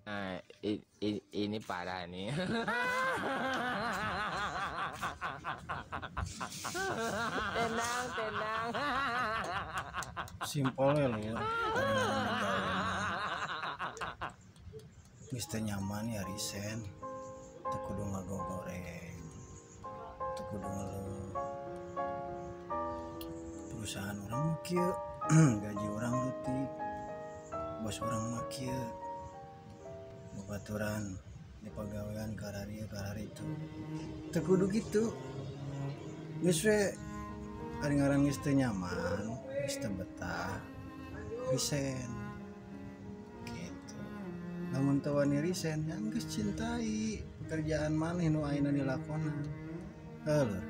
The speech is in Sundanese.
Nah, ini parah nih. Tenang, tenang. Simpel ya lur. Geus teu nyaman ya resign. Teu kudu ngagogoreng, teu kudu ngeluh. Perusahaan urang mah kieu, gaji urang leutik, bos urang mah kieu, babaturan di pagawean kararieu kararitu. Teu kudu kitu. Geus we ari ngaran geus teu nyaman, geus teu betah, resign. Gitu. Lamun teu wani resign, ya geus cintai pekerjaan maneh nu ayeuna dilakonan. Heuh lur.